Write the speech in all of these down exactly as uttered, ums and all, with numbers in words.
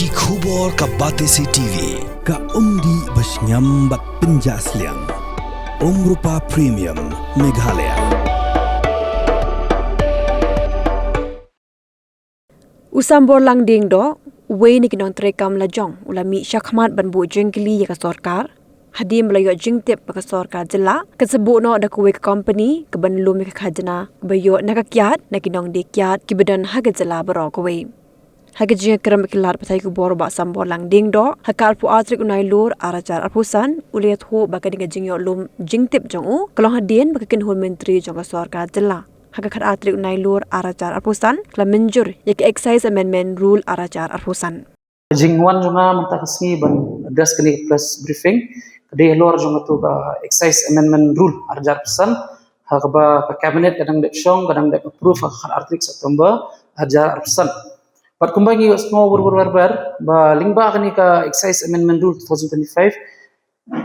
Ki khubor ka Batesi T V, ka umdih ba shngiam bad pynjah sliang. Umrupa Premium, Meghalaya. U Samborlang Diengdoh, uwei na ki nongtrei kam lajong, u la mih shakhmat ban buh jingkylli ïa ka sorkar hadien ba la ïoh jingtip ba ka sorkar jylla kan sa buh noh da kawei ka kompani kaban lum ïa ka khajna kaba ïoh na ka kiad na ki nongdie kiad kiba don ha ka jylla baroh kawei. Ha ka jingïakren bad ki lad pathai khubor, u Bah Samborlang Diengdoh, ha ka arphew ar tarik u Nailur ar hajar arphew san, u la ïathuh ba kane ka jingïoh lum jingtip jong u ka long hadien ba ka kynhun myntri jong ka sorkar jylla ha ka khat ar tarik u Nailur ar hajar arphew san ka la mynjur ïa ka Excise Amendment Rule ar hajar arphew san. Ka jingwan jong nga mynta ka sngi ban address kane ka press briefing ka dei halor jong katu ka Excise Amendment Rule ar hajar arphew san, ha kaba ka cabinet ka dang dep shong, ka dang dep approve ha ka khat ar tarik September ar hajar arphew san. Bad kumba ngi ïohsngew bor bor ber ber ba lyngba kane ka Excise Amendment Rule two thousand twenty-five,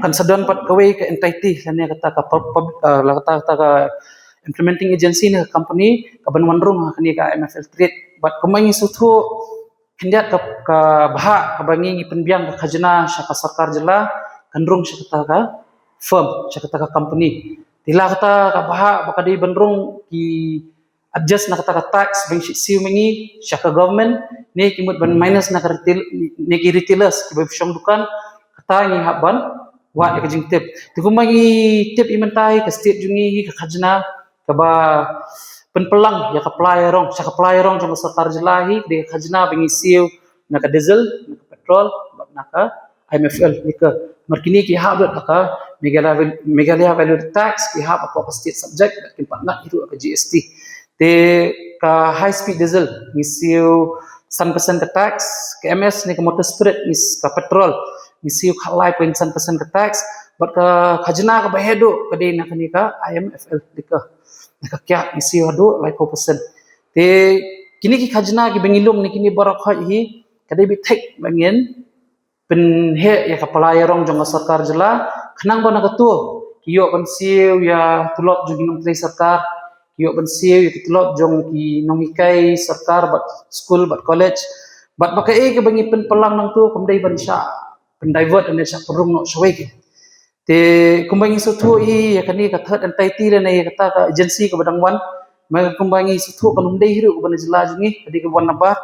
kan sa don pat kawei ka entity, lane kata ka pub-, pub-, ah, la kata, kata ka implementing agency ne ka company kaban wan rung ha kane ka I M F L trade. Bad kumba ngi sngewthuh, khyndiat ka, ka bhah kaba ngi, ngi pynbiang ka khajna sha ka sorkar jylla kan rung sha kata ka firm, sha kata ka company. Te la kata ka bhah ba ka dei ban rung ki adjust na kata ka tax ba ngi siew ma ngi sha ka government, ne ki mut ban minus na ka retail, ne ki retailers kiba shong dukan, kata ngi hap ban wad ïa ka jingtip. Te kumba ngi tip ïa mynta hi, ka state jong ngi hi ka khajna kaba pynplang ïa ka pla ïa rong, sha ka pla ïa rong jong ka sorkar jylla hi, ka dei ka khajna ba ngi siew na ka diesel, na ka petrol, bad na ka I M F L liquor. Namar kine ki hap lut ha ka Meghalaya Val-, Meghalaya Value Added Tax, ki hap hapoh ka state subject, bad kin pat ngat hi ruh ha ka G S T. Te ka high speed diesel ngi siew san percent ka tax, ka M S ne ka motor spirit ngi s-, ka petrol ngi siew khatlai point san percent ka tax, bad ka khajna kaba heh duh ka dei na kane ka I M F L liquor, na ka kiad ngi siew haduh laiphew percent. Te kine ki khajna kiba ngi lum ne kine baroh khoit hi ka dei beit thik ba ngin pynheh ïa ka pla ïa rong jong ka sorkar jylla, khnang ba na kato ki ïoh ban siew ïa tulop jong ki nongtrei sorkar, ki ïoh ban siew ïa ki tulop jong ki nonghikai sorkar bad skul bad college. Bad ba kaei kaba ngi pynplang nangto kam dei ban shah pyndivert ne shah pynrung noh shawei ki. Te kumba ngi sngewthuh hi, ïa kane ka third entity lane ïa kata ka agency kaba dang wan, ma kumba ngi sngewthuh kan ym dei hi ruh kaba na jylla jong ngi, ka dei kaba wan nabar.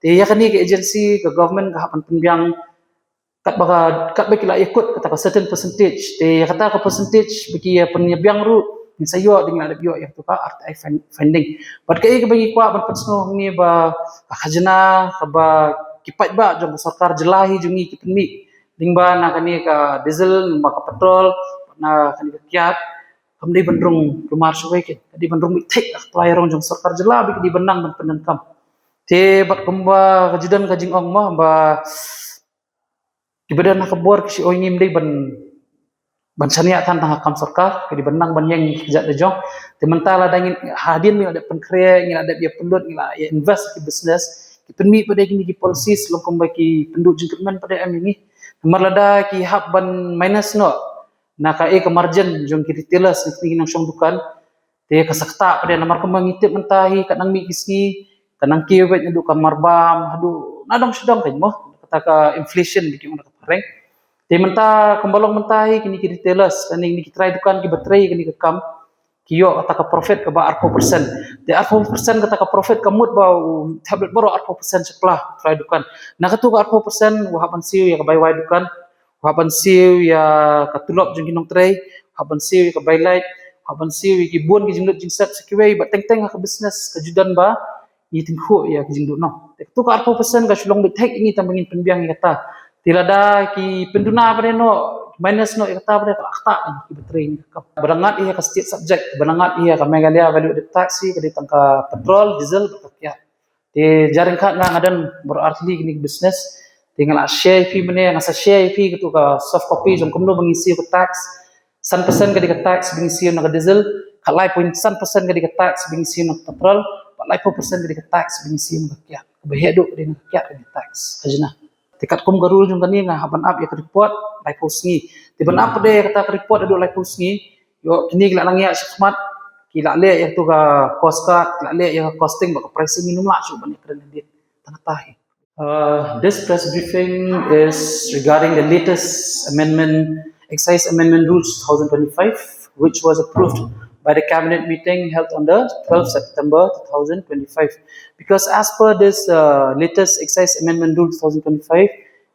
Te ïa kane ka agency, ka government ka hap ban pynbiang katba ka, katba ki la ïakut kata ka certain percentage. Te ïa kata ka percentage ba ki ïa pynbiang ruh, ngin sa ïoh, dang la dep ïoh ïa kata ka R T I fin-, finding. Bad kaei kaba ngi kwah ban pynsngew hangne ba ka khajna kaba ki paidbah jong ka sorkar jylla hi jong ngi ki pynmih lyngba na kane ka diesel, lyngba ka petrol, na kane ka kiad, kam dei ban rung kulmar shawei ki, ka dei ban rung beit thik ha ka pla ïa rong jong sorkar jylla, ba ki dei ban nang ban pyndonkam. Te bad kumba ka ju don ka jingong mo ba kiba don ha ka bor ki shu ong ngim dei ban, ban shaniah than tang ha kam sorkar, ki dei ban nang ban ïeng ki kjat da jong. Te mynta lada ngin, hadien ngi la dep pynkhreh, ngi la dep ïa pynlut, ngi la ïa invest ki business, ki pynmih pat de kine ki policies long kumba ki pynduh jingkyrmen pat de em ïa ngi. Namar lada ki hap ban minus noh na kaei ka margin jong ki retailers ne kine ki nongshong dukan, te ka sa ktah pat de, namar kumba ngi tip mynta hi, ka nang mih ki sngi ka nang kiew beit naduh ka marbam haduh na dong sha dong, kan mo, kata ka inflation ba ki ong da ka phareng. Te mynta kumba long mynta hi, kine ki retailers lane kine ki trai dukan kiba trei kane ka kam, ki ïoh kata ka profit kaba arphew percent. Te arphew percent kata ka profit ka mut ba u thep lut baroh arphew percent sha pla u trai dukan. Na katu ka arphew percent u hap ban siew ïa ka bai wai dukan, u hap ban siew ïa ka tulop jong ki nongtrei, u hap ban siew ïa ka bai light, u hap ban siew ïa ki bun ki jinglut jingset sa kiwei, bad teng teng ha ka business ka ju don ba ngi tyngkhuh ïa ka jingduhnong. Te katu ka arphew percent ka shu long beit thik ïa ngi tang ba ngin pynbiang ïa kata. Te lada ki pynduna pat de noh, minus noh ïa kata pat de, ka la ktah ïa ngi kiba trei ïa kane ka kam. Ba la ngat ïa ka state subject, ba la ngat ïa ka Meghalaya Value Added Tax hi, ka dei tang ka petrol, diesel bad ka kiad. Te jingryngkat nga, nga don baroh artylli kine ki business. Te nga la share ïa phi mynne, nga sa share ïa phi katu ka soft copy jong kumno ba ngi siew ka tax. San percent ka dei ka tax ba ngi siew na ka diesel, khatlai point san percent ka dei ka tax ba ngi siew na ka petrol, bad laiphew percent ka dei ka tax ba ngi siew na ka kiad. Kaba heh duh ka dei na ka kiad ka dei tax khajna. Te katkum ka rule jong kane nga hap ban ap ïa ka report laiphew sngi. Te ban ap pat de kata ka report haduh laiphew sngi, ïoh kine ki la nang ïaid shakhmat, ki la leh ïa katu ka cost card, ki la leh ïa ka costing bad ka pricing, ngim lah shuh ban ïakren hadien. Tang kata hi. Uh, this press briefing is regarding the latest amendment, Excise Amendment Rules two thousand twenty-five, which was approved by the cabinet meeting held on the twelfth September two thousand twenty-five. Because as per this uh, latest Excise Amendment Rule two thousand twenty-five,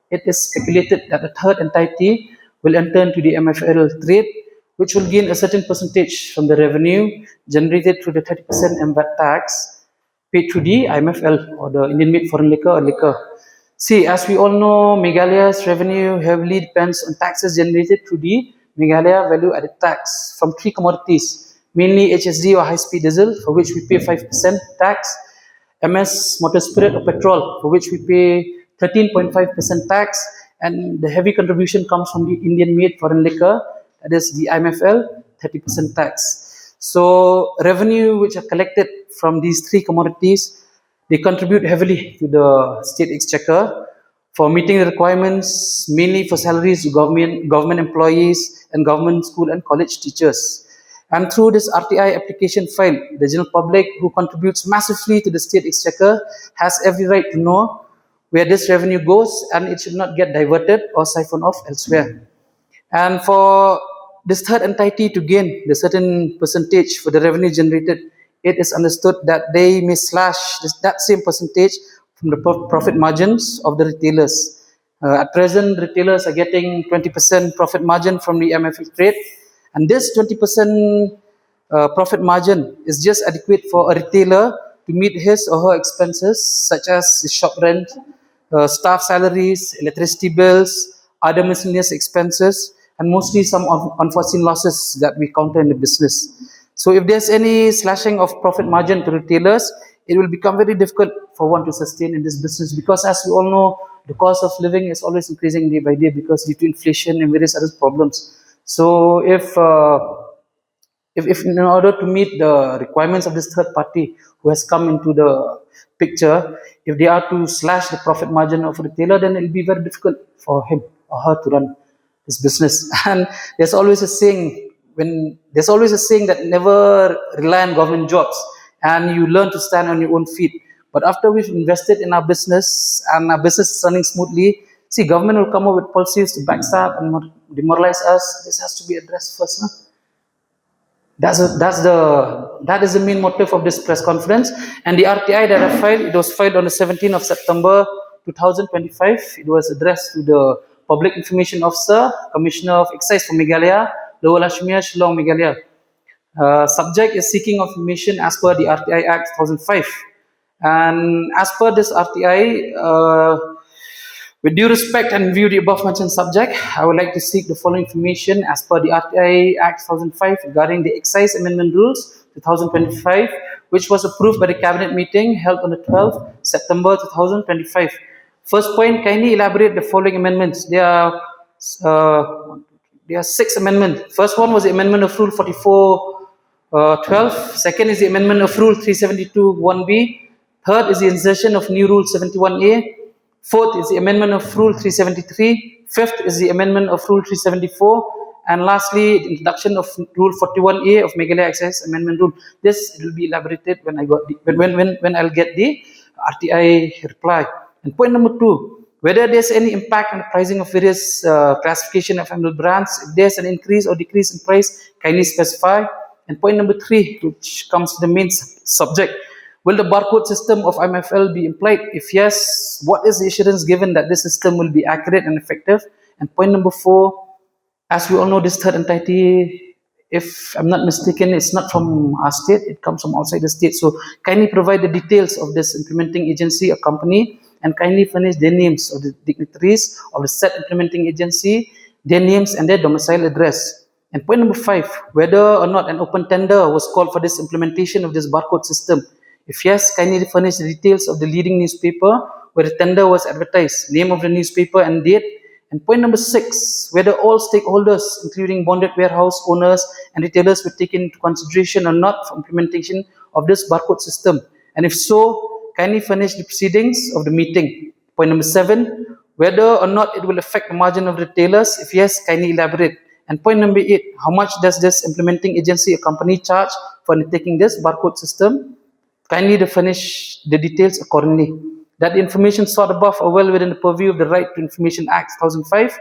it is speculated that the third entity will enter into the M F L trade, which will gain a certain percentage from the revenue generated through the thirty percent M V A T tax paid to the I M F L, or the Indian Made Foreign Liquor, or liquor. See, as we all know, Meghalaya's revenue heavily depends on taxes generated through the Meghalaya Value Added Tax from three commodities, mainly H S D or high speed diesel, for which we pay five percent tax, M S motor spirit or petrol, for which we pay thirteen point five percent tax, and the heavy contribution comes from the Indian Made Foreign Liquor, that is the I M F L, thirty percent tax. So revenue which are collected from these three commodities, they contribute heavily to the state exchequer for meeting the requirements, mainly for salaries to government, government employees and government school and college teachers. And through this R T I application filed, the general public who contributes massively to the state exchequer has every right to know where this revenue goes, and it should not get diverted or siphoned off elsewhere. And for this third entity to gain the certain percentage for the revenue generated, it is understood that they may slash this, that same percentage from the pro- profit margins of the retailers. Uh, at present, retailers are getting twenty percent profit margin from the M F L trade, and this twenty percent uh, profit margin is just adequate for a retailer to meet his or her expenses, such as the shop rent, uh, staff salaries, electricity bills, other miscellaneous expenses, and mostly some un- unforeseen losses that we counter in the business. So if there's any slashing of profit margin to retailers, it will become very difficult for one to sustain in this business, because, as we all know, the cost of living is always increasing day by day because due to inflation and various other problems. So if uh, if, if in order to meet the requirements of this third party who has come into the picture, if they are to slash the profit margin of a retailer, then it'll be very difficult for him or her to run his business. And there's always a saying when there's always a saying that never rely on government jobs, and you learn to stand on your own feet. But after we've invested in our business and our business is running smoothly, see, government will come up with policies to backstop and demoralize us. This has to be addressed first. No? That's a, that's the that is the main motive of this press conference. And the R T I that I filed, it was filed on the seventeenth of September two thousand twenty-five. It was addressed to the Public Information Officer, Commissioner of Excise for Meghalaya, Lower Lashmere, Shillong, Meghalaya. Uh, subject is seeking of information as per the R T I Act two thousand five. And as per this R T I, uh, with due respect and view the above mentioned subject, I would like to seek the following information as per the R T I Act two thousand five regarding the Excise Amendment Rules two thousand twenty-five, which was approved by the Cabinet meeting held on the twelfth September two thousand twenty-five. First point, kindly elaborate the following amendments. There are uh, there are six amendments. First one was the amendment of Rule forty-four uh, twelve. Second is the amendment of Rule three seventy-two one B. Third is the insertion of new Rule seventy-one A. Fourth is the amendment of Rule three seventy-three. Fifth is the amendment of Rule three seventy-four. And lastly, the introduction of Rule forty-one A of Meghalaya Excise Amendment Rule. This will be elaborated when I got the, when, when, when, when I'll get the R T I reply. And point number two, whether there's any impact on the pricing of various uh, classification of M L brands. If there's an increase or decrease in price, kindly specify. And point number three, which comes to the main sub- subject, will the barcode system of I M F L be employed? If yes, what is the assurance given that this system will be accurate and effective? And point number four, as we all know, this third entity, if I'm not mistaken, it's not from our state, it comes from outside the state. So kindly provide the details of this implementing agency or company, and kindly furnish their names of the dignitaries of the said implementing agency, their names and their domicile address. And point number five, whether or not an open tender was called for this implementation of this barcode system. If yes, kindly furnish the details of the leading newspaper where the tender was advertised, name of the newspaper and date. And point number six, whether all stakeholders, including bonded warehouse owners and retailers, were taken into consideration or not for implementation of this barcode system. And if so, kindly furnish the proceedings of the meeting. Point number seven, whether or not it will affect the margin of retailers. If yes, kindly elaborate. And point number eight, how much does this implementing agency or company charge for undertaking this barcode system? Kindly furnish the details accordingly. that the information sought above are well within the purview of the Right to Information Act two thousand five.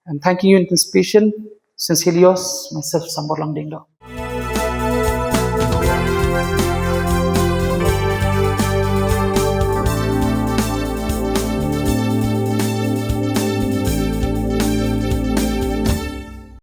And thanking you in anticipation, sincerely yours, myself, Sambor Langdengdo.